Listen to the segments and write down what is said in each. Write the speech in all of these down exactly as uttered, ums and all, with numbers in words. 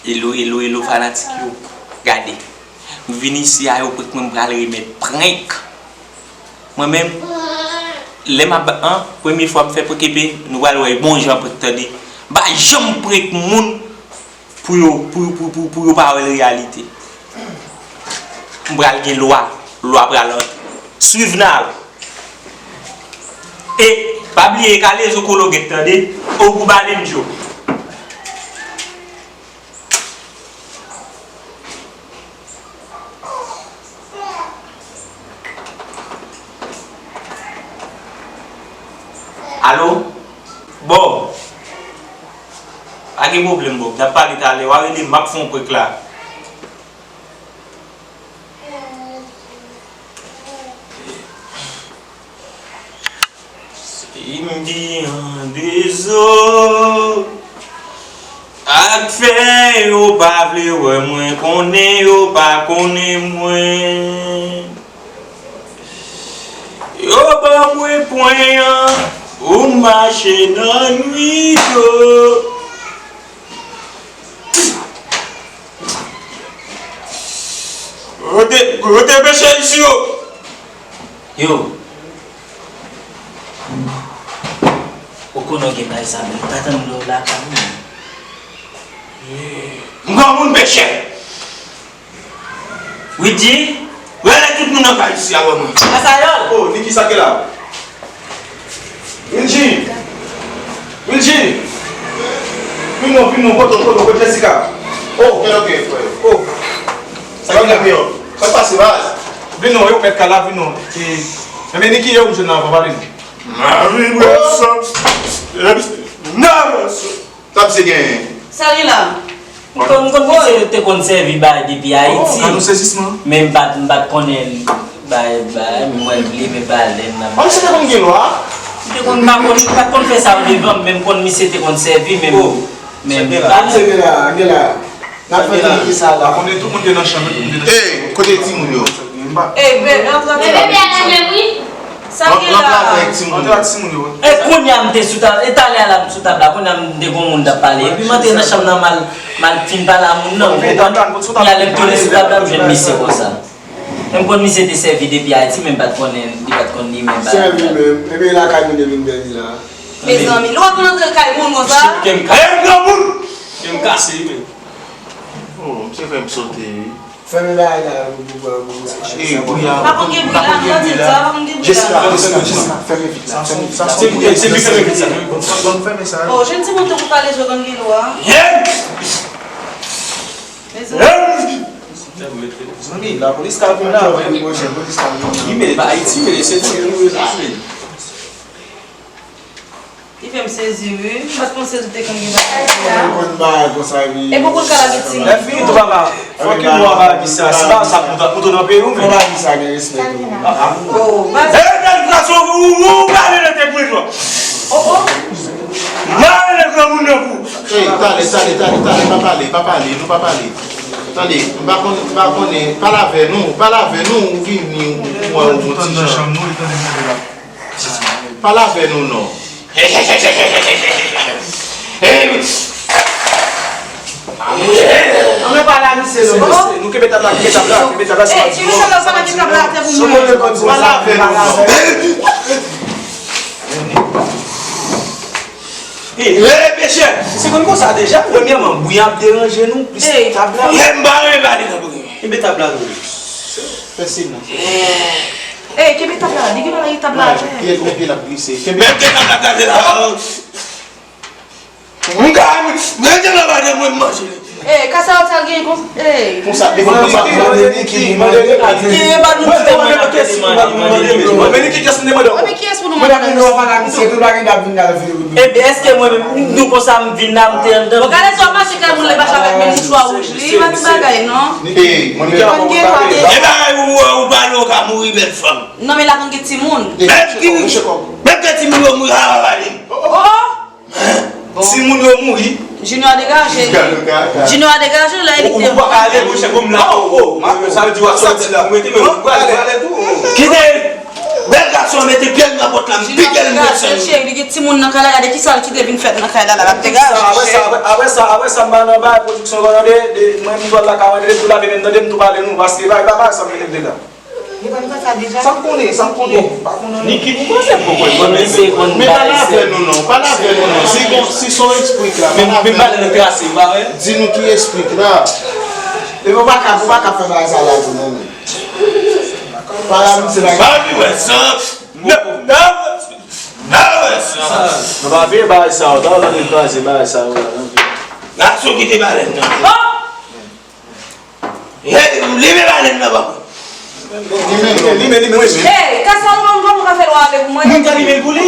Elo, elo, elo, fanatik yo. Gade. M vin isi a, yo prank mwen, m pral remèt prank. Mwen menm, lè m ap, an, premye fwa m fè prank, epi nou pral wè bon jan prank, tande. M pa janm prank moun pou yo, pou, pou, pou, pou yo pa wè l reyalite. M pral gen lwa, lwa pral antre. Swiv n al. E, pa bliye, kale zo kologèt, tande. Ogou Balenjo. Alo? Bob? Pa gen pwoblèm, Bob. N ap pale talè. W a rele m, m ap fè yon prank la. Santi m byen dezo. Ak fè yo pa vle wè mwen, konnen yo pa konnen mwen. Yo ban mwen pwen an pou m mache nan nwit yo. Kote, kote peche isi yo? Yo. Ou konnen w gen bagay sa, men m pa tann lè w lakay ou. M granmoun peche. Widji? Rele tout moun nan kay isi a ban mwen. Pasayòl! Oh, Niki, sa ki la? Wilji! Wilji! Vin non, vin non, kote, kote, kote Jessica? Oh, ok, ok, frè. Oh. Sa ki la? Sa k pase, baz? Vin non, yo mèt kay la, vin non. E, enben, Niki, e ou m jwenn nan avan, pale non. Mari bwè san. Nan bwè san. Sa misye genyen? Sa li la? M konn, m konn misye te konn sèvi bagay depi Ayiti. Oh, gad yon sezisman. Men m pa t, m pa t konnen bagay, bagay, men mwen vle, men bagay lè m nan. Oh, misye te konn gen lwa? M te konn, m pa konn, m pa t konn fè sa yo devan m, men m konn misye te konn sèvi, men, oh, men m pa. Misye gen la, gen la. N ap fè Niki sa la. Konnen tout moun te nan chanm, tout moun te nan chanm. Ey, kote timoun yo? Ey, bebe, antre, antre. Men bebe a la menm, wi. Sa ki la? Antre ak timoun yo. E kounye a m te sou tab, e talè a la m sou tab la, kounye a m te gon moun t ap pale. Epi m antre nan chanm nan, m al, m al fin pale a moun nan, ou konprann? Kounye a lè m tounen sou tab la, m jwenn misye konsa. Men m konn misye te sèvi depi Ayiti, men m pa t konnen, li pa t konn li menm bagay. Sèvi menm. Ebyen lakay nou te vin bèl la. Mezanmi, lè w ap antre kay moun konsa. Kè m kase. Kè m kase wi menm. Oh, misye fè m sote wi. Fèmen bagay la pou, pou, pou, pou, eh, bri a. Pa konn gen bri la, m tande sa, pa konn gen bri la. Jessica, Jessica, Jessica, fèmen vit la, fèmen vit la. Se, se, se li fèmen vit sa. Bon, bon, fèmen sa. Oh, jèn timoun tankou Kalezo konn gen lwa. Mezanmi. Zanmi, lapolis ka vin la, wi, monchè, polis ka vin la. Wi, men pa Ayiti, men se tou, wi, wi. Li fè m sezi wi, m pa t panse l te konn gen bagay sa. Mwen konn bagay konsa wi. E pou koul kal avèk timoun. Lè fini tou papa, fòk yon mwa pa di sa, se pa sa pou ta, pou tou nan peyi w men. Fò pa di sa gen respè tou. Papa. Oh, baz. E bèl gason ou ou ou pale nan tèt mwen jwa. Oh oh. Mare le granmoun nan pou. Ey, tale, tale, tale, tale, pa pale, pa pale, nou pa pale. Tande, m pa konn, m pa konnen, pale avè nou, pale avè nou, ou vini, ou pran yon ti jan. Pale avè nou non. Ann pale a misye non. Nou kenbe tab la, kenbe tab la, kenbe tab la, se pa ti tab la. Pale avè nou non. Hey, hey, mesye, se konn konsa deja. Premyèman, bri a ap deranje nou, plis tab la. Hey, m pa renmen pale nan bri. Kenbe tab la non. Fè siy non. Ey, kenbe tab la, li gen bagay tab la atè. Pye, pye l ap glise. Kenbe. Menm ke tab la kraze la. M ka, menm ke tab la atè, mwen m manje li. Ey, kasa yo t al gen kon, ey. Konsa, devan konsa, mande Niki, mande Niki. Ey, e pa nou ki te mande, mande, mande, mande. Men Niki, kiyès m te mande? Mwen, men kiyès pou nou mande? Mwen pa gen dwa pale ak misye, tout bagay n ap vin la vini. Ebyen, èske mwen menm, nou konsa m vin la, m te anndan? Bon, gade sa w mache kay moun lè mache avèk menm swa wouj li, pa ti bagay non. Ey, mwen menm. Konn gen lwa de. E bagay ou, ou pale, ou ka mouri, bèl fanm. Non, men la konn gen timoun. Menm ki, menm ke timoun yo mouri, a pa pale. Oh! Timoun yo mouri. Junior a degaje. Junior a degaje, la evite. Ou pa ka ale, monchè, kòm la. Oh, oh, sa vle di w ap sòti la. Ou mete men ou pale tou. Kite. Bèl gason. Mwen mete pye l nan pòt la, m pike l, m desann. Cheri, li gen timoun nan kay la, gade kisa l kite vin fè nan kay la, la, l ap degaje. Apre sa, apre, apre sa, apre sa, m pa nan bay pwodiksyon, tande, de, mwen, m pral lakay mwen, de, pou lave men m, tande, m tou pale nou, paske pa, pa, pa, sa m mete m dedan. Li konn fè sa deja. Sa m konnen, sa m konnen. Pa konnen. Niki, pou kòman se pou mwen, mwen, men se konn men pale avè nou non, pale avè nou non. Si bon, si son espri la, men, men pale nan trase, pa vre? Di nou ki espri la. E ou pa ka, ou pa ka fè bagay sa la, non, men. Pale a misye bagay. Ba li wè sa. Nan, nan, nan wè sa. Nou pa veye bagay sa yo, ta w nan kraze bagay sa yo la, non. Gason ki te balèn nan. Hey, leve balèn nan, papa. Li men, li men, li men, li men. Hey, kasa ou menm, kòman ou ka fè lwa avèk mwen? Mwen ka li men pou li?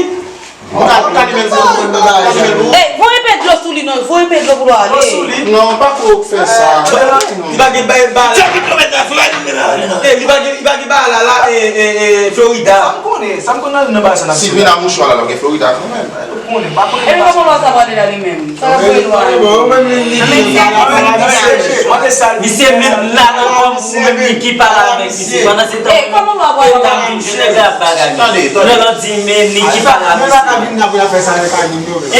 Mwen ka, mwen ka li men pou mwen, mwen ka li men pou. Hey, voye pe dlo sou li non, voye pe dlo pou lwa ale. Non, pa ko fè sa. Li pa gen bay bal. Sa ki kilometraj, voye li men la. Hey, li pa gen, li pa gen bal la, la, e, e, e, Florida. Sa m konnen, sa m konnen nan bal sa n ap di la. Si vin a mouchwa la, l ap gen Florida kanmenm. Epi kòman lwa sa pale la li menm? Sa l ap voye lwa la? Misye menm la nan kòm ou menm Niki pale avèk misye. Pandan se tan ou menm ou ap vin jwenn avèk bagay. Lè l ap di men Niki pale avèk misye.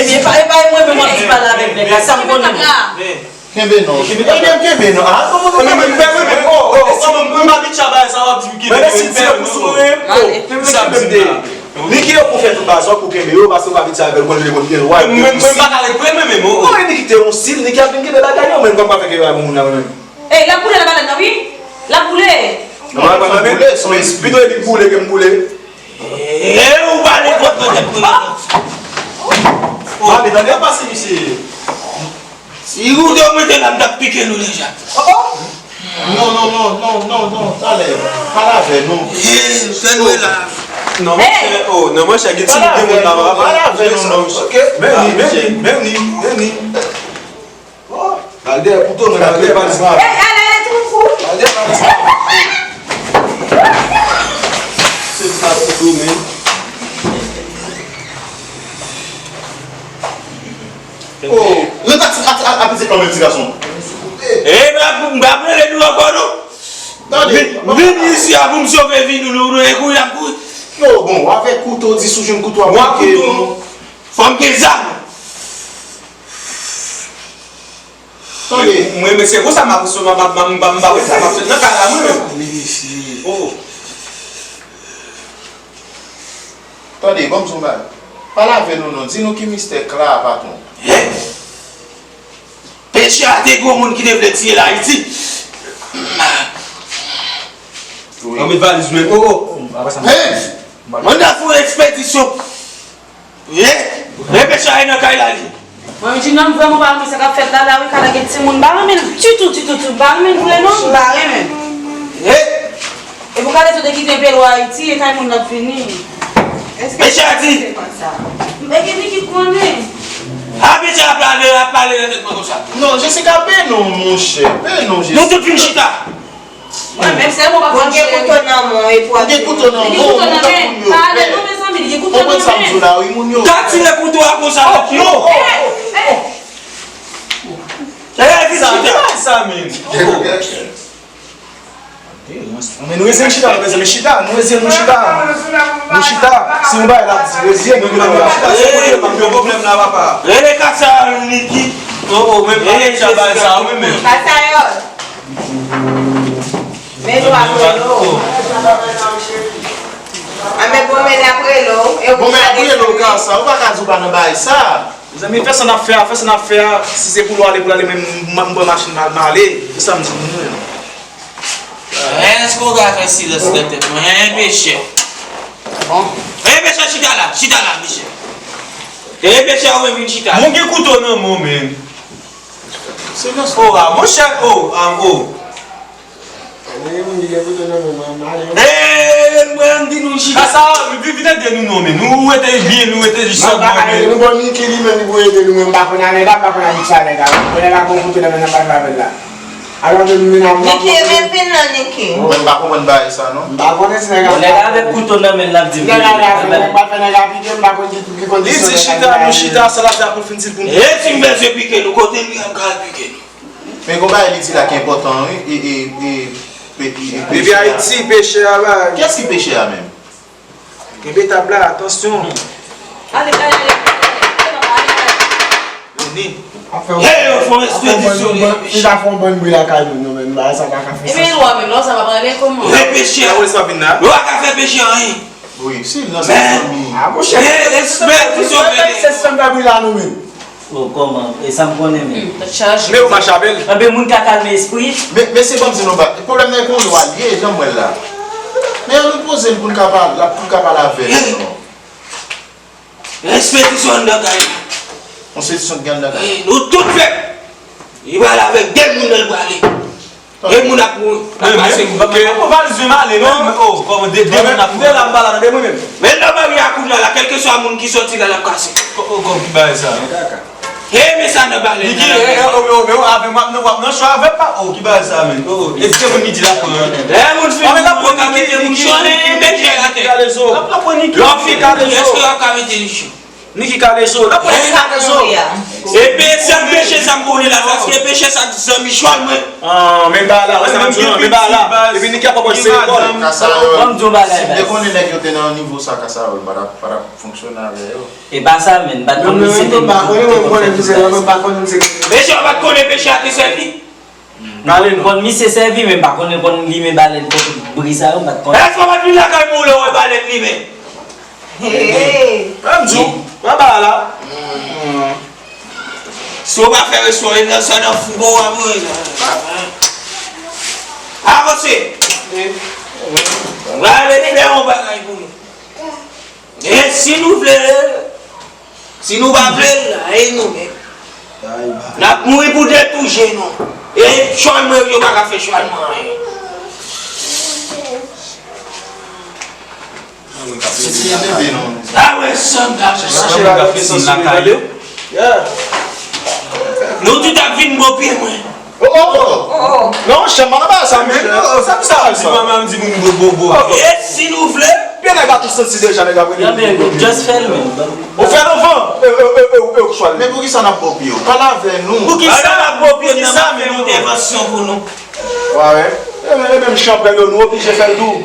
Ebyen e pa, e pa mwen menm w ap di pale avèk nèg la, sa m konnen. Kenbe non. Kenbe non. Ah, kòman nou kenbe? Mwen menm, mwen menm, oh, oh, oh, mwen pa bitch a bagay sa w ap di m kenbe. Mwen si ti pou sou mwen. Oh, sa m di la. Niki yo pou fè tout bagay sa pou kenbe yo, paske w pa vin sa avè l, konn li konn byen lwa. Mwen, mwen pa ka ret prè mwen menm, oh. Non, Niki te yon stil, Niki ap vin kenbe bagay yo, mwen kòm pa fè kenbe bagay pou moun nan mwen menm. Ey, l ap boule nan balèn nan, wi. L ap boule. Non, mwen pa boule, son espri. Pito li boule ke m boule. Eh, ou pa nenpòt nan tèt mwen. Mami, tande pase misye. Si ou te mete la, m t ap pike nou deja. Oh, oh. Non, non, non, non, non, non, talè. Pale avè nou. Eh, fè nou la. Non, monchè, oh, non, monchè, gen ti moun la, pale avè nou, non. Ok, men ni, men ni, men ni, men ni. Oh, al dèyè kouto, men al dèyè valiz la. Eh, ale, ale, tou fou. Al dèyè valiz la. Se sa kouto, men. Oh, ret ak, ak, ak, ak pitit lan menm, ti gason. Eh, m ap, m ap rele nou ankò, non. Tande, vin, vin isi a pou m sove vi nou, nou, nou, e kouri, n ap kouri. Yo, bon, avèk kouto, di si w jwenn kouto, w ap pike nou. Fò m gen zam. Tande. Mwen, mwen, se konsa m ap, m ap, m ap, m ap, m ap, m ap, m ap, nan kay la, mwen menm. Oh. Tande, ban m di w yon bagay. Pale avè nou non, di nou ki mistè k la, patwon. Hey! Peche a te gwo moun ki te vle tiye l Ayiti. Wi. An met valiz mwen. Oh, oh. Hey! Mwen nan fè yon ekspedisyon. Ye, e Peche a nan kay la li. Mwen di non, m vrèman pa renmen sa k ap fèt la, la wi, kala gen timoun, m pa renmen l ditou, ditou, ditou, m pa renmen l vre non, m pa renmen. Ye. E pou kale sou te kite pelo Ayiti, e kay moun nan vini. Peche a di. E gen nèg ki konnen. A Peche a ap pale, ap pale nan tèt mwen konsa. Non, Jessica, pe non, monchè, pe non, Jessica. Nou tout vin chita. Mwen menm sèlman pa konn cheri. Ou gen kouto nan men w epi w ap di. Ou gen kouto nan men w, ou gen kouto nan men w. Pale non, mezanmi, li gen kouto nan men l. Konprann sa m di w la wi, moun yo. Ka tire kouto a konsa, non. Oh, oh, oh. Eh, eh. Eh, vin chita. Sa menm. Men nou reziye n chita, nou reziye n chita, nou reziye n chita. Nou chita. Si yon bagay la di, reziye n, nou chita. Se kote m ap gen pwoblèm la, papa. Rele Kasayòl, Niki. Oh, oh, men pa Kasayòl, sa, wi, men. Kasayòl. Men nou ap rele w. A, men bon, men l ap rele w. Bon, men ap rele w, Kasa. Ou pa ka di w pa nan bagay sa. Mezanmi, fè sa n ap fè a, fè sa n ap fè a. Si se pou l ale, pou l ale, men m, m pran machin m al, m ale. Se sa m di nou. Èske w ka fè silans nan tèt mwen? Hein, Peche. Bon. Hein, Peche, chita la, chita la, Peche. Hein, Peche, ou menm vin chita. Bon, gen kouto nan men w, men. Silans. Oh, ah, monchè, oh, ah, oh. Mwen gen moun ki gen kouto nan men mwen, m ale. Eh, mwen di nou chita. Kasa, vin, vin ede nou non, men. Nou rete byen, nou rete jis sòt mwen, men. Nou bon Niki li menm pou ede nou, men m pa konn avè l, m pa konn avè sa nèg la. Bon, nèg la gon kouto nan men l, m pa konn avè l la. Alò, men, men, Niki, men vin nan Niki. Mwen m pa konprann bagay sa, non. M pa konnen si nèg la. Bon, nèg la avèk kouto nan men l, l ap di m. Nèg la, nèg la fè nèg la pike, m pa konn ditou ki kondisyon. Li di chita, nou chita, sa l ap di ap fin di l pou nou. E si m bezwen pike nou, kote nou ye m ka al pike nou. Men gon bagay li di la ki enpòtan, wi. E, e, e, pe-, e, e, Depi Ayiti, Peche a la. Kiyès ki Peche a menm? Kenbe tab la, atansyon. Ale, ale, ale. Vini. Hey, yo fè yon ekspedisyon li. Li ka fè yon bon bri lakay moun yo, men bagay sa pa ka fè sans. Ebyen, lwa menm, lwa sa pa prale kòman? Repechè. Sa wè sa vin la? Yo pa ka fè peche anyen. Wi, si nan sa fanmi. A, monchè, Hey, ekspedisyon vini. Se sanm ka bri la nou menm. Oh, kòman? E sa m konnen menm. Tèt chaje. Men ou mache avè l. Anben, moun ka kalme espri. Men, men se banm di nou ba. Pwoblèm nan e pou nou al ye, jan m wè l la. Men an nou poze l pou n ka pale, pou n ka pale avè l non. Ekspedisyon anndan kay la. Yon se sot gen anndan kay. Nou tout fè. Li prale avèk de moun nan l prale. E moun ap mouri. Ap pase. Bon, valiz mwen ale non. Oh, kòman de de moun ap mouri. De la m pa la nan de mwen menm. Men nan mari a kounye a la, kèlkeswa moun ki sòti la, l ap kase. Oh, kòm ki bagay sa. E men sa nan balen. Niki, e, e, o, o, o, avè m w ap nan, w ap nan cho avè m pa. Oh, ki bagay sa menm. Oh, e se moun ki di la pran. Lè moun fin mouri, ka mete moun chonn e mete atè. Lè w fin, èske w ap ka mete li cho? Niki kale zo. Nan pwen ki kale zo. E pe sèl peche sa m konnen la, paske peche sa zanmi chwal mwen. Ah, men ba la, wè sa m di, men ba la. Epi Niki ap pran se lekòl. Ban m di yon bagay, baz. Te konnen nèg yo te nan nivo sa Kasawòl, pa t ap, pa t ap fonksyone avè yo. E pa sa, men, m pa t konn misye te. M pa konnen, mwen konnen misye, mwen pa konnen misye. Mesye, w pa t konnen peche a te sèvi? Pale non. Konn misye sèvi, men m pa konnen konn limen balèn kot bri sa yo, m pa t konnen. Èske w pa t vin lakay mwen lè w wè balèn limen? Hey! An di w, mwen ba la. Si w pa fè respè w, e nan sa nan fou bon w ap voye la. Avanse! Mwen ale fè yon bagay pou nou. E si nou vle, si nou pa vle l la, e nou menm. N ap mouri pou de tou je nou. E chwal mwen yo pa ka fè chwal mwen anyen. Sa wè sanm ka fè sa. Nou tout ap vin bò pye mwen. Oh, oh, oh. Non, chan pa nan bagay sa, men. Sa ki sa, sa? Di mwen menm, di moun bo, bo, bo. E si nou vle? Byen nèg la tou santi deja, nèg la premye. Just fè l menm. Ou fè l anvan. E, e, e, e, e, ou chwal. Men poukisa n ap bò pye yo? Pale avè nou. Poukisa n ap bò pye nan ap fè entèvansyon pou nou? Wa wè. E men, e menm chan prè yo, nou oblije fè l tou.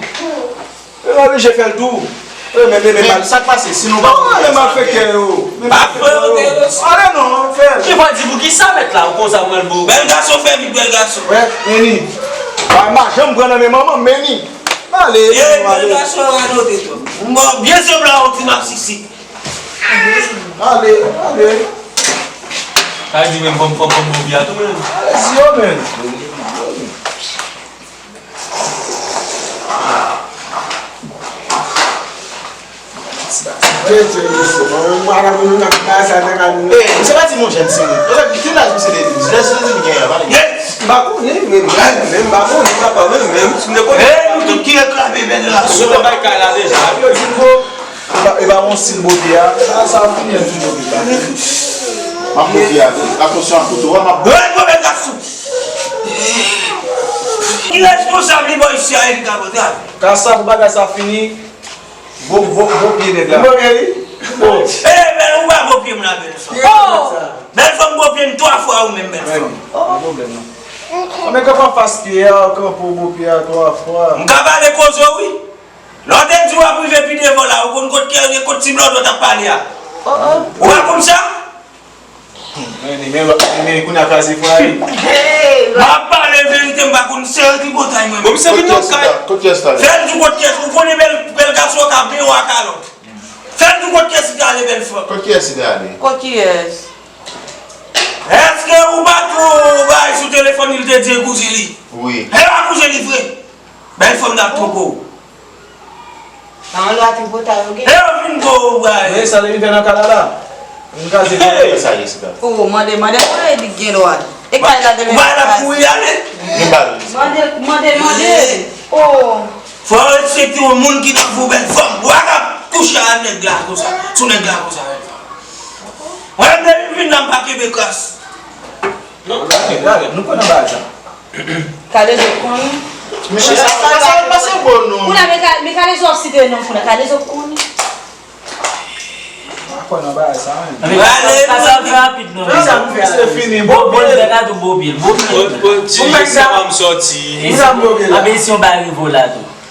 E oblije fè l tou. E men, men, men, men, sa k pase? Si nou pa. Non, men malfektè yo. Men malfektè yo. Ale non, fè l. Ki va di poukisa mèt la, ou konsa mwen bo. Bèl gason fè vit, bèl gason. Wè, Meni. Bay ma janm pran nan men manman, Meni. Ale, ale. Bèl gason radote tou. Mwen byen sanble a yon ti masisi. Ale, ale. Sa di menm fòm fòm fòm bon vya tou menm. Ale, si yo menm. Mwen se pa ti moun jèn se moun. Yo fè ki laj misye te di? Lè se li gen an, pale. M pa konnen, men, men, men, m pa konnen, papa, men, men, si m te konnen. E nou tout ki reklame bèl la. Sou bay kay la deja. Yo di m, bon, e pa, e pa yon stil bote a. Sa, sa fini an toujou. M ap bote a. Atansyon ak kouto a, m ap. Red move gason. Ki responsab li bò isi a, Erika Bondal? Kasa pou bagay sa fini. Bo, bo, bo pye nèg la. Mwen gen li. Bon. E, bèl, ou pa bo pye m la, bèl fanm. Bèl fanm bo pye m twa fwa ou menm, bèl fanm. Gen pwoblèm non. Mwen kanpe anfas pye a, kanpe w bo pye a twa fwa. M ka pale koze w, wi. Lè w te di w ap rive pi devan la, ou konn kot kè, kot ti blòdò t ap pale a. Ou pa konn sa? Men, men, men, men, kounye a kraze fwa wi. M ap pale verite, m pa konn sere tripotay mwen. Bon, misye vin nan kay. Kot kiyès la? Fè l di kot kiyès. Ou konnen bèl, bèl gason ka byen w a kalòt. Fè l di kot kiyès li te ale, bèl fanm. Kot kiyès li te ale? Kot kiyès? Èske ou pa t wè yon bagay sou telefòn li, li te di e kouzen li? Wi. E pa kouzen li vre. Bèl fanm t ap twonpe w. Nan lwa tripotay ou gen. E yo vin gwo ou bay. Men sa li rive nan kay la la. Vin kraze kay la. Sa ye sika. Oh, mande, mande pou Edik gen dwa. E kay la demen. Ou bay la kouri ale. Nou ba l. Mande, mande, mande. Oh. Fò w respekte yon moun ki nan vou bèl fanm. Ou pa ka kouche a nèg la konsa. Sou nèg la konsa bèl fanm. Mwen menm depi m vin la m pa kenbe kras. Non, gade, gade, nou konn nan bagay sa. Kale zo konn. Mesye, sa, sa, sa, sa se bon non. Kounye a, men ka-, men kale zo ap site non, kounye a, kale zo konn. A kwè nan bagay sa menm. Kasa ap fè rapid non. Kisa pou fè se fini. Bon, bon, fè la tou bo pye l, bo pye l. Pou nèg sa m sòti. Kisa m bo pye la. Abe si yon bagay rive w la tou.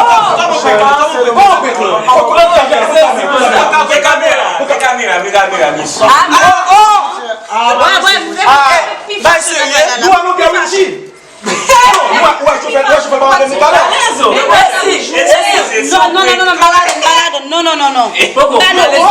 Kòman prank lan? Kòman prank lan? Kòman prank lan? Fè kamera, fè kamera, fè kamera, mesye. Ah, non. Ah, ouais, ouais, vous avez fait pif. Bay serye. Nou wè nou gen Wilky. Non, ou wè, ou wè chofè, ou wè chofè pa wè Mika la. Non, non, non, non, non, pa ladann, pa ladann. Non, non, non, non. Poko. Pa ladann.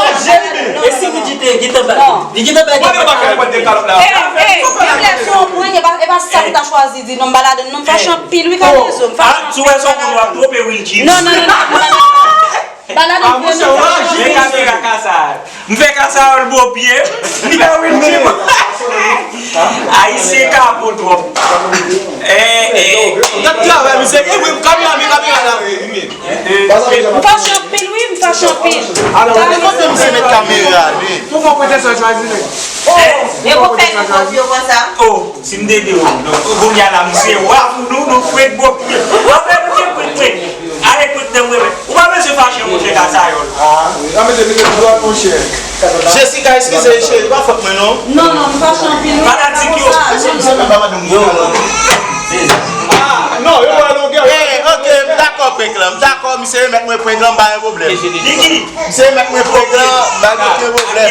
E si Wilky te gentan bay? Li gentan bay. Mwen pa ka mete kalòt la. Eh, eh, eh, se yon prank, e pa, e pa sa pou ta chwazi di non, m pa ladann non, m fache anpil wi, Kadezo, m fache anpil. Ah, sou wè son kou w ap twonpe Wilky. Non, non, non, non, m pa ladann. M pa ladann vre non. Men kamera kasa. M fè kasa yo l bo pye. M fè Wilky. Ayisyen kapon twòp. Eh, eh. Gad travay misye. E wi, kamera, men kamera la vre, wi, men. M fache anpil, wi, m fache anpil. Alò, mwen te kontan misye met kamera, men. Pou mwen prete sa chwazi, men. E pou fè nou konfyo konsa. Oh, si m te di w, kounye a la, m se wa pou nou, nou fwet bò pye. Anfen, nou te fwet, fwet. Ale fwet nan mwen, men. Ou pa bezwen fache, monchè Kasayòl. Ah, wi. Ah, men se mete dwòl, monchè. Jessica, eskize, cheri, pa fòt mwen, non. Non, non, m fache anpil, wi. Fanatik yo. Misye menm pa mande m pou kalòt. Ah, non, yo wè longè. Eh, ok, m dakò prank lan, m dakò, misye remèt mwen prank lan, m pa gen pwoblèm. Niki. Misye remèt mwen prank lan, m pa gen okenn pwoblèm.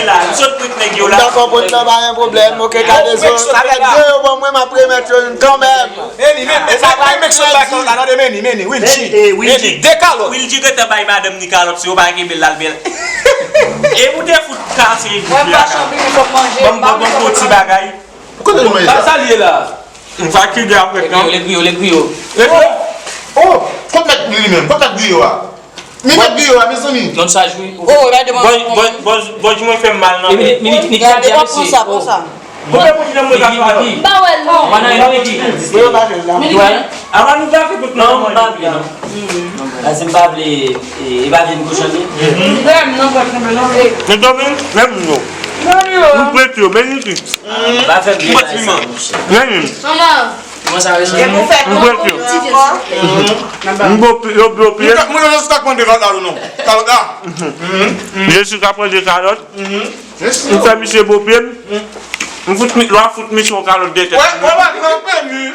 Nèg yo la. M dakò prank lan, pa gen pwoblèm, ok, Kadezo. Avèk de yo ban mwen, m ap remèt yo youn kanmenm. Meni, meni. E sa pa mèk sot bay kalòt la, tande, meni, meni, Wilky. Meni, de kalòt. Wilky gentan bay madanm ni kalòt, si yo pa kenbe l, l al bèl. E pou te fout kase Wilky a. Mwen pa chanpil, fò m manje. Ban m, ban m, ban m yon ti bagay. Kote nou manje sa? Sa l ye la? M fatige apre tan. Lekri yo, lekri yo, lekri yo. Oh, kot mèt li menm? Kot mèt griyo a? Men mèt griyo a, mezanmi. Donn sa jwi. Oh, la demann. Bòj, bòj, bòj, bòj mwen fè m mal nan men. Minit, minit, minit. Gade, pran sa, pran sa. Koupe bouch nan mwen, Gaspard. M pa wè l non. Mwen nan yon minit. Mwen yo pa jwenn la. Minit. Avan nou gafe tout nan mwen. Non, m pa vle non. Paske m pa vle, e, e pa vle m kochon li. Frè m nan pòch konbe non. Mezanmi, menm nou. M prete yo, men isit. Pa fè m vye bagay sa, monchè. Men isit. Kòman sa rele? M prete yo. M bo pye, yo bo pye. Mwen, mwen, Jezi ka pran de kalòt la, non. Kalòt la. Jezi ka pran de kalòt. M fè misye bo pye m. M fout mi, lwa fout misye yon kalòt de tèt. Wè, wè, wè, wè, wè,